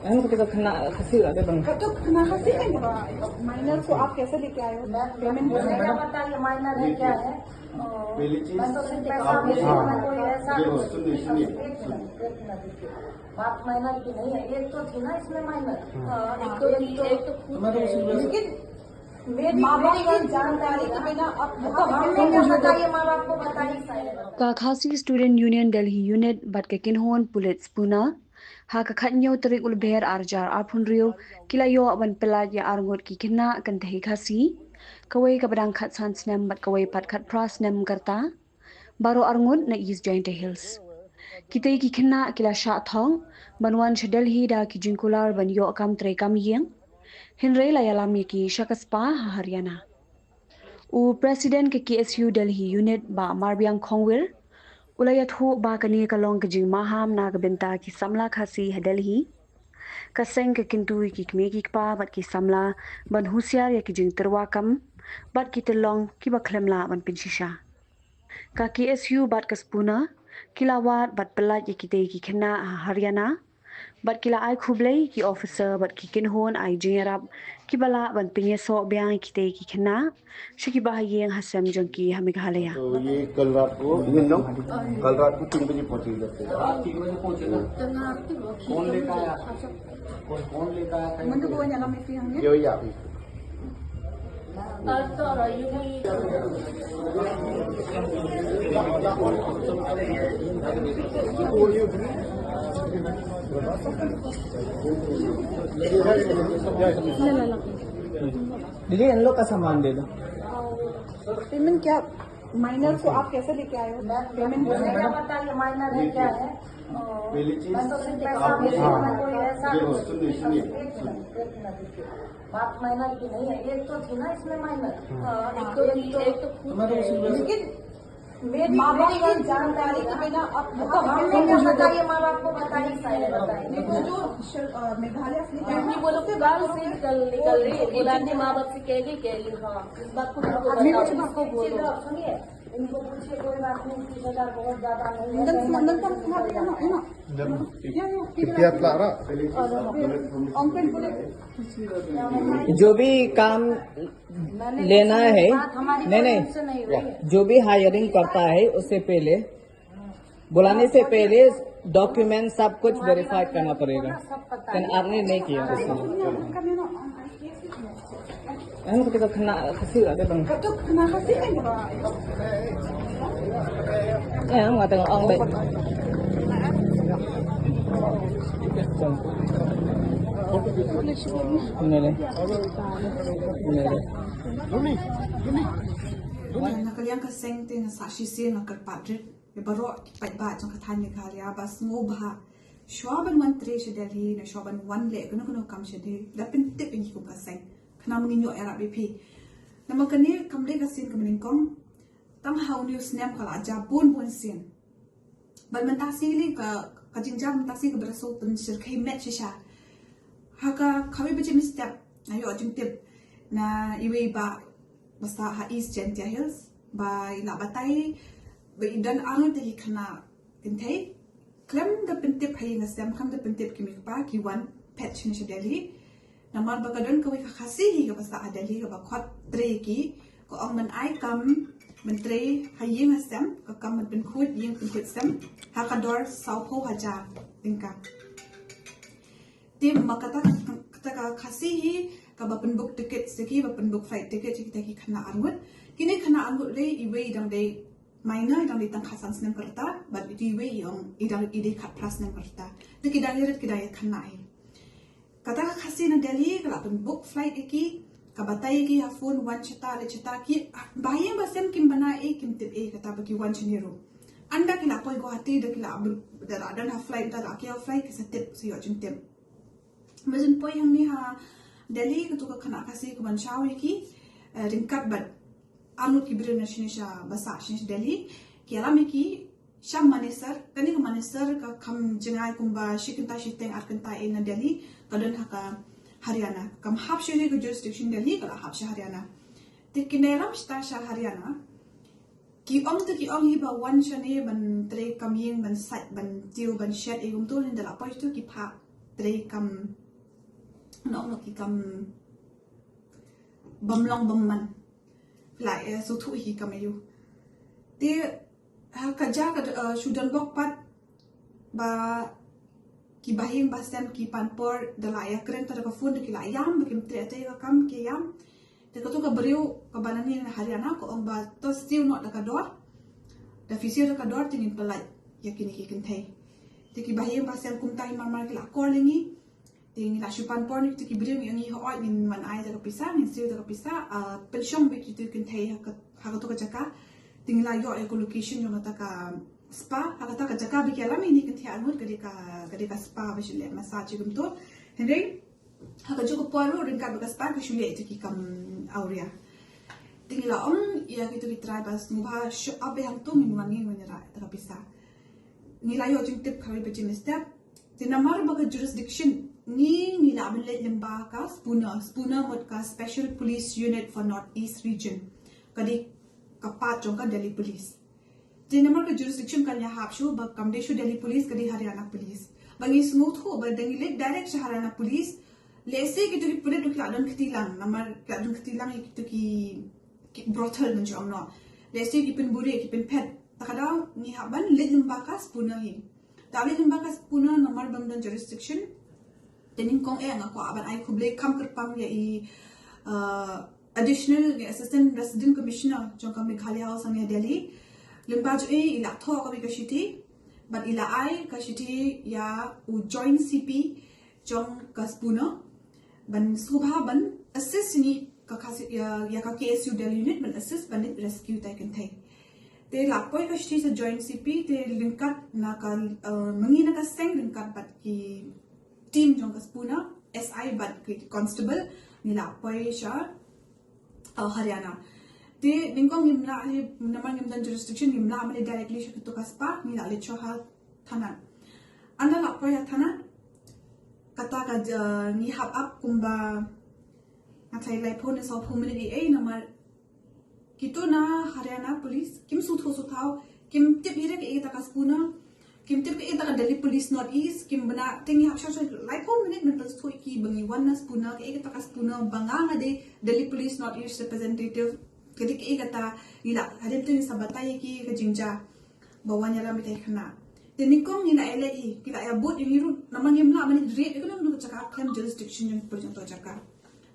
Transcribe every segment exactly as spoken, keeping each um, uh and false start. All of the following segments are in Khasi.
Em, kata ka khynnah Khasi la dei bang. तो खाना खासी है, माइनर को आप कैसे लेके आए हो? पेमेंट मैंने बताया ये माइनर है, क्या है? पहली चीज, मैं तो सिर्फ पैसा आप, में हाँ, मैं कोई ऐसा देखो, सुनिए, सुनिए, एक मिनट, सुनिए। एक मिनट, रुकिए। बात माइनर की नहीं है, एक तो थी ना इसमें माइनर। हाँ, एक तो, एक तो, एक तो खुद तो मैं तो उसी वजह से लेकिन मेरी, माँ बाप मेरी की जानकारी के बिना आप तो हम नहीं कर सकते। बताइए, माँ बाप को बताइए शायद। Ka Khasi Student Union Delhi Unit bad ka kynhun pulit Spooner, ha ka khatñiew tarik u Lber arhajar arphew hynriew, ki la ïoh ban pyllait ïa arngut ki khynnah kynthei Khasi, kawei kaba dang khatsan snem bad kawei pat khatphra snem ka rta, baroh arngut na East Jaintia Hills. Kitei ki khynnah ki la shah thok ban wan sha Delhi da ki jingkular ban ïoh kam trei kam ïing, hynrei la ïalam ïa ki sha ka spa ha Haryana. U President ka K S U Delhi Unit, Bah Marbiang Khongwir, u la ïathuh ba kane ka long ka jingmaham na ka bynta ki samla Khasi ha Delhi. Ka seng ka kyntu ïa ki kmie ki kpa bad ki samla ban husiar ïa ki jingtyrwa kam bad ki tyllong kiba khlem lah ban pynshisha. Ka K S U bad ka Spooner ki la wad bad pyllait ïa kitei ki khynnah ha Haryana, bad ki la ai khublei ki officer bad ki kynhun ai jingïarap kiba lah ban pynïasoh biang ïa kitei ki khynnah sha kiba ha ïing ha sem jong ki ha Meghalaya. तो ये कल रात को, कल रात को तीन बजे पहुंचे इधर से। रात तीन बजे पहुंचे ना? कौन लेकर आया? कौन, कौन लेकर आया था? ये वही आप ही। दीदी, इन लोग का सामान दे दो। पेमेंट क्या, माइनर को आप कैसे लेके आए हो? पेमेंट मैंने क्या पता ये माइनर है, क्या है? पहली चीज, मैं तो सिर्फ पैसा, हाँ, मैं कोई ऐसा देखो, सुनिए, सुनिए, एक मिनट, सुनिए। एक मिनट, रुकिए। बात माइनर की नहीं है, एक तो थी ना इसमें माइनर। हाँ, एक तो, एक तो, एक तो खुद तो मैं तो उसी वजह से लेकिन मेरी, माँ बाप मेरी की जानकारी के बिना आप तो हम नहीं कर सकते। बताइए, माँ बाप को बताइए, सारे बताइए। देखो, जो श-, अ, मेघालय से ये बोलो कि बाल से निकल, निकल रही है, बोला नहीं, माँ बाप से कह गई, कह गई, हाँ, इस बात को बिल्कुल बताओ, इसको बोलो। सुनिए, इनको पूछिए, कोई बात नहीं, तीस हजार बहुत ज्यादा नहीं है। नंदन, नंदन, नंदन, या, या, कितने आप ला रहा? अंकल बोले, जो भी काम लेना है, बात हमारी नहीं, नहीं, नहीं। जो भी हायरिंग करता है, उससे पहले, बुलाने से पहले डॉक्यूमेंट सब कुछ वेरीफाई करना पड़ेगा। लेकिन आपने नहीं किया उसमें। Em, kata ka khynnah Khasi la dei bang. Em, nga tengok ong dei. Ni dei. Ni dei. Na ka liang ka seng te nga sa shisien nga kyrpad rit ïa baroh ki paidbah jong ka thaiñ Meghalaya ba sngewbha, shuwa ban wan trei sha Delhi ne shuwa ban wan leh kano kano kam sha Delhi, da pyntip ïa ngi kum ka seng, khnang ba ngin ïoh ïarap ïa phi. Namar kane kam dei ka sien kaba nyngkong, tang ha une u snem ka la jia bun bun sien. Bad mynta sien ka, ka jingjia mynta sien kaba la shu pynshyrkhei met shisha. Ha ka kawei baje mynstep nga ïoh jingtip na iwei i bah ba sah ha East Jaintia Hills ba i la batai ba i don arngut ki khynnah kynthei khlem da pyntip ha ïing ha sem, khlem da pyntip ki mei ki pa, ki wan phet shane sha Delhi. Namar ba ka don kawei ka Khasi hi kaba sah ha Delhi kaba khot trei ki, ka ong ban ai kam ban trei ha ïing ha sem, ka kam ban pynkhuid ïing pynkhuid sem, ha ka dor sawphew hajar tyngka. Te ma kata, kata ka Khasi hi kaba pynbook ticket sha ki, ba pynbook flight ticket sha kita ki khynnah arngut. Kine khynnah arngut lei, iwei i dang dei minor, i dang dei tang khatsan snem ka rta, bad iwei i ong i dang, i dei khatphra snem ka rta. Te ki dang ïarit, ki dang ïakhynnah hi. Kata ka Khasi na Delhi ka la pynbook flight ïa ki, ka batai ïa ki ha phone, wan shata, leit shata, ki ba ïing ba sem kim bana ei, kim tip ei kata ba ki wan shane ruh. Ynda ki la poi Guwahati da ki la, da la don ha flight, da la kiew flight ki sa tip, sa ïoh jingtip. Ba jin poi hangne ha Delhi, katu ka khynnah Khasi ka ban shaw ïa ki, eh, ryngkat bad arngut ki briew na shane sha, ba sah shane sha Delhi, ki ïalam ïa ki sha Manesar. Kane ka Manesar ka kham jngai, kumba shi kynta shiteng ar kynta ei na Delhi, ka don ha ka Haryana. Kam hap shuh ha ka jurisdiction Delhi, ka la hap sha Haryana. Te ki ïalam shata sha Haryana. Ki ong tu ki ong hi ba wan shane ban trei kam ïing, ban sait, ban tiew, ban shet, e kumtu, hynda la poi tu ki phah trei kam, no, no, ki kam bym long bym man. La, eh, sngewthuh hi kam aïu. Te ha ka jaka, eh, shu don bok pat ba ki bahaïing bahasem ki pan por, da la ïakren ta da ka phone da ki la ïam ba kim treh te ka kam ki ïam. Te katu ka briew kaba nangne na Haryana ka ong ba to still not da ka dor. Da phi siew da ka dor te ngin pynlait ïa kine ki kynthei. Te ki bahaïing bahasem kumta hi mar mar ki la call ïa ngi. Te ngi la shu pan por na kitu ki briew, ngi ong hi, hooid, ngin wan ai da ka pisa, ngin siew da ka pisa, ah, pynshong beit kitu ki kynthei ha ka, ha katu ka jaka. Te ngi la ïoh ïa ka location jong kata ka spa, ha kata ka jaka ba ki ïalam ïa kine ki kynthei arngut ka dei ka, ka dei ka spa ba shu leh massage kumtu. Hynrei ha kajuh ka por ruh ryngkat bad ka spa ki shu leh ïa kitu ki kam awria. Te ngi la ong ïa kitu ki trai ba sngewbha show up hangtu, ngin wan, ngin wan ïarap da ka pisa. Ngi la ïoh jingtip kawei baje mynstep. Te namar ba ka jurisdiction ngi, ngi lah ban leit lyngba ka SPUNA. SPUNA mut ka Special Police Unit for North East Region. Ka dei ka part jong ka Delhi Police. Te namar ka jurisdiction kan ïahap shuh ba kam dei shuh Delhi Police, ka dei Haryana Police. Ba ngi sngewthuh ba da ngi leit direct sha Haryana Police, lehse kitu ki pulit ruh ki lah don kti lang, namar ki lah don kti lang ïa kitu ki, ki brothel ngan shu ong noh. Lehse ki pynburi, ki pynphet. Te ka daw ngi hap ban leit lyngba ka SPUNA hi. Te leit lyngba ka SPUNA namar bym don jurisdiction. Te nyngkong eh nga kwah ban ai khublei kham kyrpang ïa i, uh, Additional, i Assistant Resident Commissioner jong ka Meghalaya House hangne Delhi. Lyngba jong i, i la thoh kawei ka shithi bad i la ai ka shithi ïa u Joint C P jong ka SPUNA ban sngewbha ban assist ngi ka, ka, ïa, ïa ka K S U Delhi unit ban assist ban leit rescue ïa ki kynthei. Te la poi ka shithi sha Joint C P, te ryngkat na ka, uh, ma ngi na ka seng ryngkat bad ki team jong ka SPUNA, S I bad ki constable, ngi la poi sha, uh, Haryana. Te nyngkong ngim lah, namar ngim don jurisdiction, ngim lah ban leit directly sha katu ka spa, ngi la leit shuwa ha thana. Ynda la poi ha thana, kata ka, uh, ngi hap ap kumba, nga tharai laiphew ne sawphew minit ei ei, namar kitu na Haryana Police kim sngewthuh sngewthaw, kim tip hi re kaei kata ka SPUNA, kim tip kaei kata ka Delhi Police North East, kim bna, te ngi hap shuwa shuwa laiphew minit ban pynsngewthuh ïa ki ba ngi wan na SPUNA, kaei kata ka SPUNA, ba nga nga dei Delhi Police North East representative, ka dei kaei kata. Ngi la, hadien te ngi sa batai ïa ki ka jingjia ba wan ïalam ïa ki khynnah. Te nyngkong ngi la ïaleit hi, ki la ïabud ïa ngi ruh, namar ngim lah ban ïa ried ïa kano kano ka jaka khlem jurisdiction jong ki pulit jong kata ka jaka.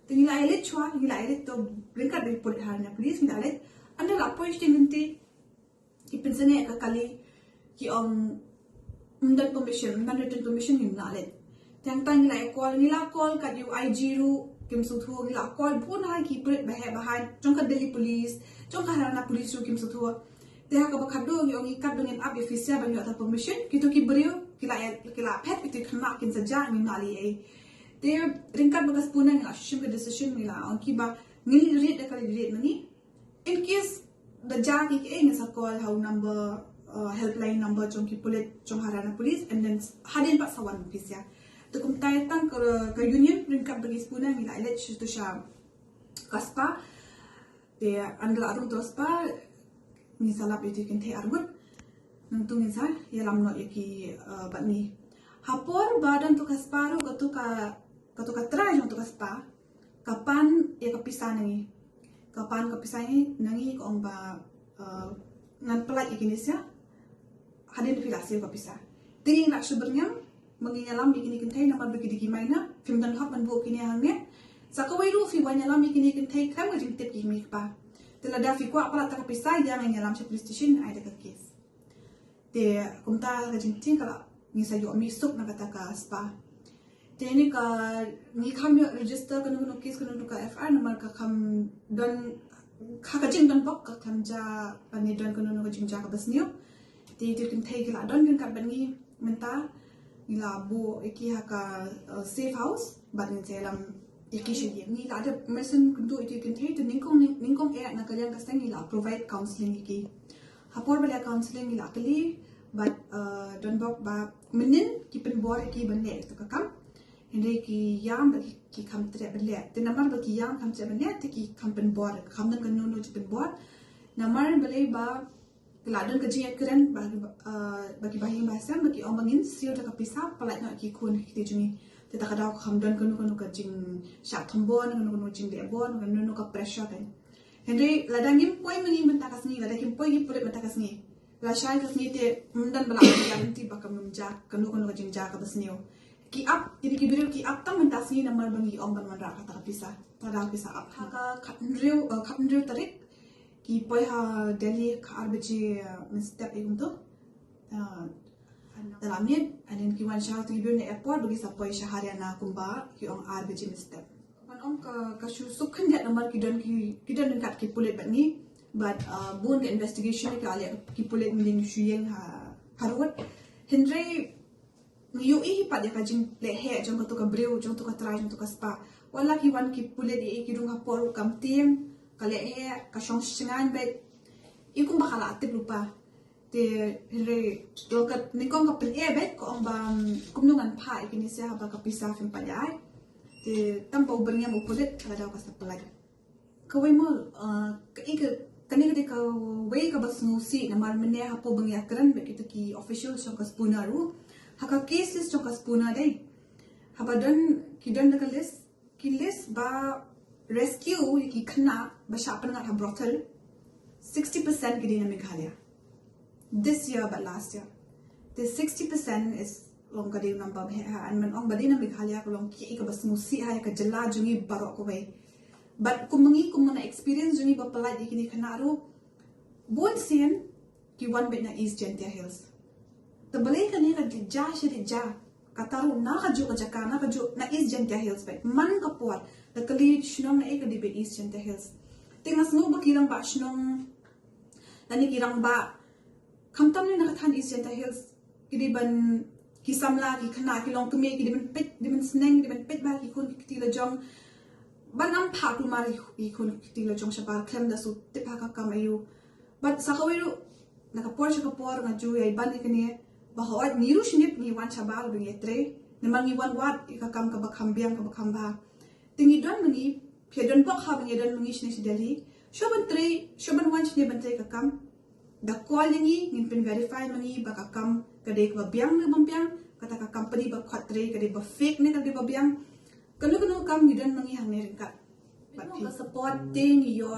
Te ngi la ïaleit shuwa, ngi la ïaleit to ryngkat bad ki pulit Haryana Police, ngi la ïaleit. Ynda la poi sha lynti, ki pynsangeh ka kali, ki ong ym don permission, ym don written permission, ngim lah leit. Te hangta ngi la ïa call, ngi la call kat ïa u I G ruh, kim sngewthuh, ngi la call bun ha ki pulit baheh bahaiñ jong ka Delhi Police, jong ka Haryana Police ruh kim sngewthuh. Te ha kaba khatduh ngi ong, ngi kat ba ngin ap ïa phi sha ban ïoh ta permission, kitu ki briew ki la, ki la phet, kitu ki khynnah kin sa jah, ngim lah leh ei. Te ryngkat bad ka SPUNA ngi la shu shim ka decision, ngi la ong ki ba ngin leit ried da ka leit ried ma ngi. In case da jia kiei kiei ngin sa call ha u number, uh, helpline number jong ki pulit, jong Haryana Police, and then hadien pat sa wan phi sha. Te kumta tang ka, ka union ryngkat bad ki SPUNA ngi la leit sha tu sha ka spa. Te ynda la rung tu spa, ngi sa lap ïa ki kynthei arngut. Nangtu ngin sa ïalam noh ïa ki, uh, bad ngi. Ha por ba don tu ka spa ruh, katu ka, katu ka trai jong tu ka spa ka pan ïa ka pisa na ngi. Ka pan ka pisa na ngi, ka ong ba, uh, ngan pynlait ïa kine sha hadien phi la siew ka pisa. Te ngi la shu byrngem, ma ngi ïalam ïa kine kynthei namar ba ki dei ki minor, phim don hok ban buh kine hangne. Sa kawei ruh phi wan ïalam ïa kine kynthei khlem ka jingtip ki mei ki pa. Te lada phi kwah palat ta ka pisa, ïa ngan ïalam sha police station, ai da ka case. Te kumta ka jingtieng ka la, ngi sa ïoh mih suk na kata ka spa. Te ni ka, ngi kham ïoh register kano kano case, kano kano ka F I R namar ka kham don, ha ka jingdon bok ka kham jia ban ïa don kano kano ka jingjia kaba sniew. Te ïa ki kynthei ki la don ryngkat bad ngi mynta, ngi la buh ïa ki ha ka, uh, safe house bad ngin sa ïalam ïa ki sha ïing. Ngi la dep message kyntu ïa ki kynthei, te nyngkong, nyngkong eh na ka liang ka seng ngi la provide counselling ïa ki. Ha por ba la counselling ngi la kylli bad, uh, don bok ba mynnin ki pynbor ïa ki ban leh ïa katu ka kam. Hynrei ki ïam bad ki, ki kham treh ban leh. Te namar ba ki ïam kham treh ban leh, te ki kham pynbor, kham don kano kano jingpynbor. Namar balei ba Ki la don ka jingïakren ba ki ba, uh, ba ki bahaïing bahasem, ba ki ong ba ngin siew da ka pisa pyllait noh ki khun ki kti jong ngi. Te ta ka daw kam don kano kano ka jingshah thombor, kano kano ka jingleh bor, kano kano ka pressure kan. Hynrei lada ngim poi ma ngi mynta ka sngi, lada kim poi ki pulit mynta ka sngi, lashai ka sngi te ym don ba lah ban guarantee ba kam nym jia kano kano ka jingjia kaba sniew. Ki ap, kine ki briew ki ap tang mynta sngi namar ba ngi ong ban wanrah kata ka pisa. Ta ka daw pisa ap. Ha ka khathynriew, uh, khathynriew tarik ki poi ha Delhi ka ar baje, uh, mynstep ïa kumto. Uh, da la miet, and then ki wan sha, to ki briew na airport ba ki sa poi sha Haryana kumba ki ong ar baje mynstep. Ban ong ka, ka shu suk khyndiat namar ki don ki, ki don ryngkat ki pulit bad ngi. Bad, uh, bun ka investigation ka leh ki pulit, mynnin shu ïeng ha, ha road. Hynrei ngi ïohi hi pat ïa ka jingleh heh jong kato ka briew, jong kato ka trai, jong kato ka spah. Wat la ki wan ki pulit, ïa ki rung hapoh ruh kam tieng, ka leh heh, ka shong shngaiñ bad i kumba ka la tip lypa. Te hynrei ïa ka nyngkong ka pyneh bad ka ong ba, um, kumno ngan phah ïa kine sha haba ka pisa phim pat ïa ai. Te tang ba u byrngem u pulit ka la daw ka sa pyllait. Kawei mo, uh, ka i ka, kane ka dei kawei kaba sngewsih namar mynne hapoh ba ngi ïakren bad kita ki official jong ka SPUNA ruh. Ha ka cases jong ka SPUNA dei, haba don, ki don da ka list, ki list ba rescue ïa ki khynnah ba shah pynngat ha brothel, sixty percent ki dei na Meghalaya. This year bad last year. Te sixty percent is long ka dei u number ba heh ha, and ban ong ba dei na Meghalaya ka long kaei kaba sngewsih ha ïa ka jylla jong ngi baroh kawei. Bad kum ma ngi, kum na experience jong ngi ba pyllait ïa kine khynnah ruh, bun sien ki wan beit na East Jaintia Hills. Te balei kane ka dei jia shi dei jia, kata ruh na kajuh ka jaka, na kajuh na East Jaintia Hills beit. Man ka por la kylli shnong naei ka dei beit East Jaintia Hills. Te nga sngew ba ki rangbah shnong lane ki rangbah khamtam ne na ka thaiñ East Jaintia Hills ki dei ban, ki samla, ki khynnah, ki longkmie ki dei ban peit, dei ban sneng, dei ban peit bha ki khun ki kti la jong. Ban ym phah kulmar ïa ki khun ki kti la jong shabar khlem da shu tip ha ka kam aïu. Bad sa kawei ruh, na ka por sha ka por nga ju ïai ban ïa kane ba hooid ngi ruh sngewbha ngi wan shabar ba ngi ïatrei, namar ngi wan wad ïa ka kam kaba kham biang kaba kham bha. Te ngi don ma ngi, phi don bok ha ba ngi don ma ngi shane sha Delhi. Shuh ban trei, shuh ban wan shane ban trei ka kam. Da call ïa ngi, ngin pyn verify ma ngi ba ka kam ka dei kaba biang ne bym biang, kata ka company ba khot trei ka dei ba fake ne ka dei ba biang. Kano kano ka kam ngi don ma ngi hangne ryngkat. Bad ka support te ngi ïoh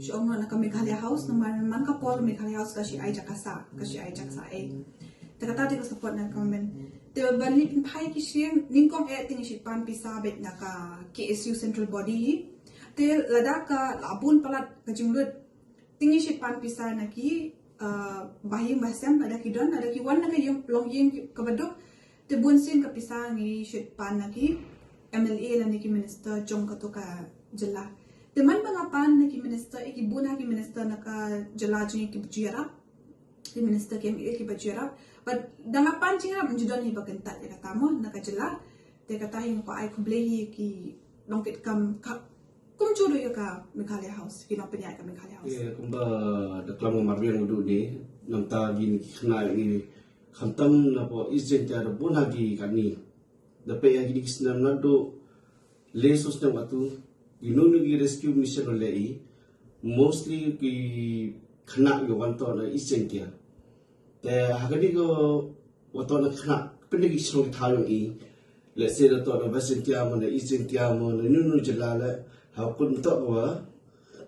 shu ong na ka Meghalaya House, namar man ka por Meghalaya House ka shu ai jaka sah, ka shu ai jaka sah ei. Te kata te ka support na ka government. Te ban leit pynphai ki shnong nyngkong eh te ngi shu pan pisa beit na ka K S U central body hi. Te lada ka la bun palat ka jinglut te ngi shu pan pisa na ki, ah, bahaïing bahasem, lada ki don, lada ki wan na ka ïing, longïing kaba duk, te bun sien ka pisa ngi shu pan na ki M L A lane ki minister jong kato ka jylla. Te man ba nga pan na ki minister, eh, ki bun ha ki minister na ka jylla jong ngi kiba ju ïarap, ki minister ki M L A kiba ju ïarap. Bad da nga pan jingïarap ym ju don hi ba kyntait ïa kata mo na ka jylla. Te kata hi nga kwah ai khublei hi ki nongkitkam ka, kumjuh ruh ïa ka Meghalaya House, ki nongpynïaid ka Meghalaya House. Ïa, kumba da klam u Marbiang u dei, namar ta kine ki khynnah ngi khamtam na poh East Jaintia da bun ha ki katni. Da peit ha kine ki snem naduh le saw snem katto, kino kino ki rescue mission ruh leh i, mostly ki khynnah ki wan toh na East Jaintia. Te ha kane ka wan toh na khynnah, pynban ki shnong ki thaw jong i. Let's say da toh na West Jaintia mo, na East Jaintia mo, na kino kino jylla leh, ha kut mynta ka wa,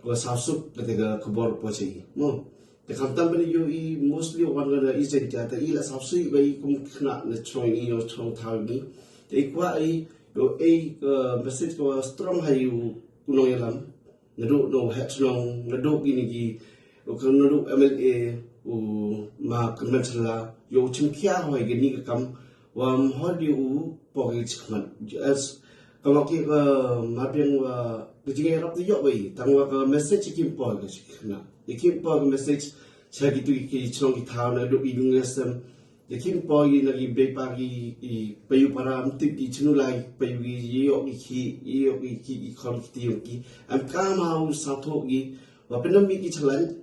ka wa sawsuk kata ka khubor poi sha i mo. Te khamtam ban ïohi mostly wan ka na East Jaintia, te i la sawsuk ba i kum khynnah na shnong i, na shnong thaw i. Te i kwah i ïoh ei ka message ka wa strong ha i u nongïalam. Naduh u heh shnong, naduh kine ki, u ka naduh M L A, u ma Kyrmen Shylla, ïoh u chimkhia hoi kane ka kam, wa ym hoi de u poi ka jingkhmat. As, ka ma ki ka Marbiang wa, ka jingïarap te ïoh wei, tang wa ka message kim poi ka jingkhmat. Kim poi ka message, sha kitu ki shnong ki thaw naduh i nongïasem, Ïa ki poi na ki bei pa ki, ki payu para, ym tip ki chinu lai payu ki, ïoh ki khih, ïoh ki khih ki khon ki kti jong ki. Em kam ha u sngewthuh ki, wa pynmih ki challenge,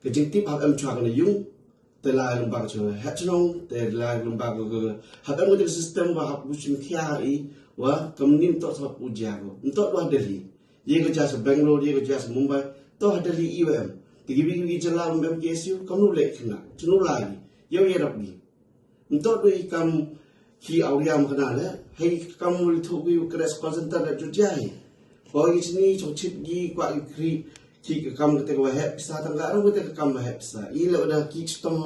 ka jingtip hap em chwa ka na yung, te la lem bak chwa, heh chnong, te la lem bak ka, hap em ka system wa hap u chim khia i, wa kam nim toh sa u jia ko. Ym toh wa Delhi. Ye ka jia sa Bangalore, ye ka jia sa Mumbai, toh Delhi i wa em. Ki bi ki jylla um em K S U, kam nu leh khynnah, chunu lai, yow yarap bi. Ntok du i kam ki awria ma khynnah le, hei kam ul thuk bi u kres call center le jutia hi. Ko i chini chong chit gi kwa i kri, ki ka kam kate ka wahep pisa tang ka ram kate ka kam wahep pisa. I le wada ki chitom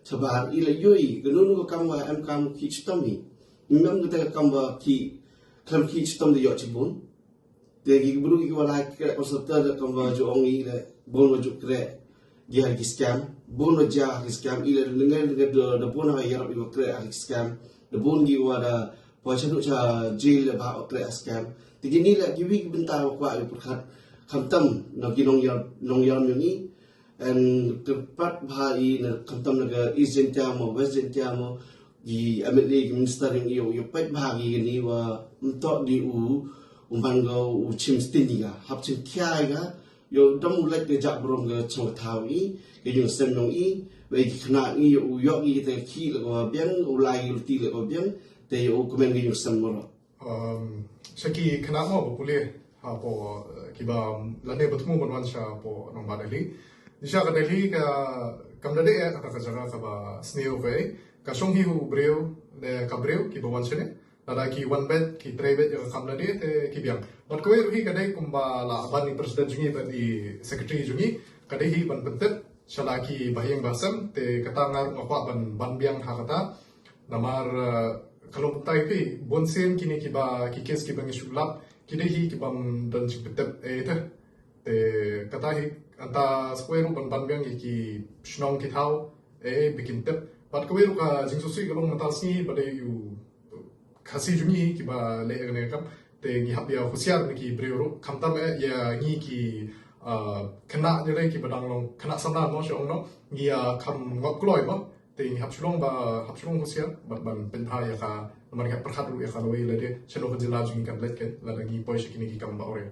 chabar, i le yui, ka nunu ka kam wa em kam ki chitom hi. Ngam kate ka kam wa ki, kam ki chitom de yo chibun. Te ki bru ki wa lai kre call center de kam wa ju ong i le, bun wa ju kre, gi ha ki scam, bun wa ja ha ki scam, i le nge nge de, de bun ha yarap i wa kre ha ki scam, de bun gi wa da, poi chanu cha jail le ba wa kre ha scam. Te ki ni le ki wi ki bynta wa kwa i pyrkhat, khamtam, na ki nong yar, nong yar yung i, en kyrpad bha i na khamtam na ka East Jaintia mo, West Jaintia mo, i M L A, ki minister yung i, yow peit bha ki ni wa mtok di u, u man ga u chim stin i ga, hap chim khia i ga, yow dam u lek ka jak brom ga chong thaw i, ka yung sem nong i, wei ki khynnah i, yow u yok i te ki le ko biang, u lai i ti le ko biang, te yow u kmen ka yung sem mo. Um, sha ki khynnah mo ba pule, ha po, eh, ki ba, um, lane ba thmu ban wan sha po nong ba Delhi. Ni sha ka Delhi ka kam da de, eh, ka, ka jaga ka ba sniew ka, eh. Ka shong hi u briew, le ka briew, ki ba wan shane. Lada ki wan bet, ki trei bet, ya ka kam da de, te ki biang. Bad kawei ruh hi ka dei kumba la ban i president jong i, bad i secretary jong i, ka dei hi ban pyntip, sha la ki bahaïing bahasem, te kata nga ruh nga kwah ban, ban biang ha kata. Namar, eh, ka long tai phi, bun sien kine ki ba, ki case ki ba ngi shu lap, ki dei hi ki bym don jingpyntip, eh, te. Te, kata hi, anta square ruh ban ban biang ki, ki shnong ki thaw, eh, ba kin tip. Bad kawei ruh ka jingsngewsih ka long mynta sngi, ba dei u Khasi jong ngi ki ba leh kane kam. Te ngi hap ïa husiar na ki briew ruh, khamtam eh ïa ngi ki, ah, khynnah ngi leh ki ba dang long khynnah samla mo sha ong no, ngi ïa kham ngop kloi mo. Te ngi hap shu long ba, hap shu long husiar, bad ban pynbha ïa ka, namar ngi hap pyrkhat ruh ïa ka lawei lade, sha no ka jylla jong ngi kan leit ken, lada ngi poi sha kine ki kam ba ore.